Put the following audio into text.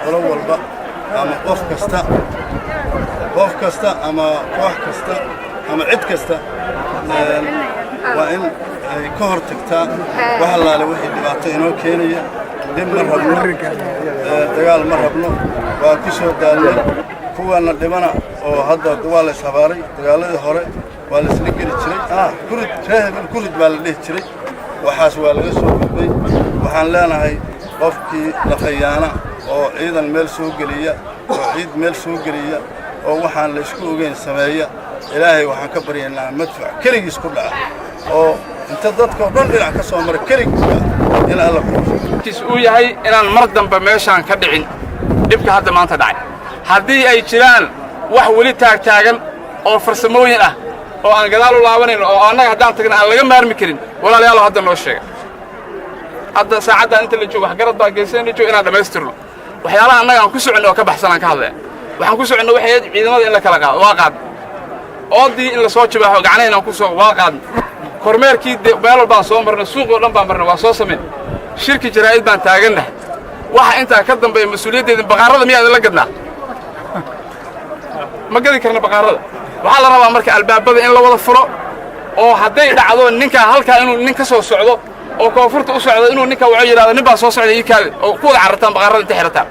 Qolo walba ama qof kasta, qof kasta ama koox kasta ama cid kasta waa in ay ka hor tagtaa wax allaale wixii dhibaato inoo keenaya. Dhib ma rabno, dagaal ma rabno, waa ku soo daalnay. Kuwana dhibana oo hadda waa la ishabaaray. Dagaaladii hore waa la isla geli jiray, kurid ree hebel kurid baa la dhihi jiray. Waxaas waa laga soo gudbay. Waxaan leenahay, qofkii la khayaana oo ciidan meel soo geliya oo ciid meel soo geliya oo waxaan la isku ogeyn sameeya, Ilaahay waxaan ka baryaynaa madfac keligiis ku dhaca oo inta dadka oo dhan dhinac ka soo mara keligiis in Alla ku uu yahay inaan mar dambe meeshaan ka dhicin dhibka hadda maanta dhacay. Haddii ay jiraan wax weli taagtaagan oo farsamooyin ah oo aan gadaal u laabanayn oo annaga haddaan tagna aan laga maarmi karin, walaalayaalo, hadda noo sheega. Hadda saacaddan inta la joogo, waxgarad baa geesana joogo inaan dhammaystirno waxyaalaha annaga aan ku soconno oo ka baxsan aan ka hadlaya. Waxaan ku soconno waxay ahayd ciidamada in la kala qaado, waa qaadna. Oodii in la soo jibaaxo gacnahayn aan ku soo, waa qaadna. Kormeerkii de meel walbaan soo marnay, suuqii o dhan baan marnay, waa soo samayn. Shirki jaraa'id baan taagannahay. Waxa intaa ka dambeeya mas-uuliyaddeeda baqaarada miyaa idinla gadnaa? Ma gadi karna baqaarada. Waxaa la rabaa marka albaabada in la wada furo oo hadday dhacdo ninkaa halkaa inuu nin ka soo socdo oo koonfurta u socdo, inuu ninka waco, yidhahdo, "Nin baa soo socda, ii kaadi," oo ku wada carartaan, baqaarada inta xidhataan.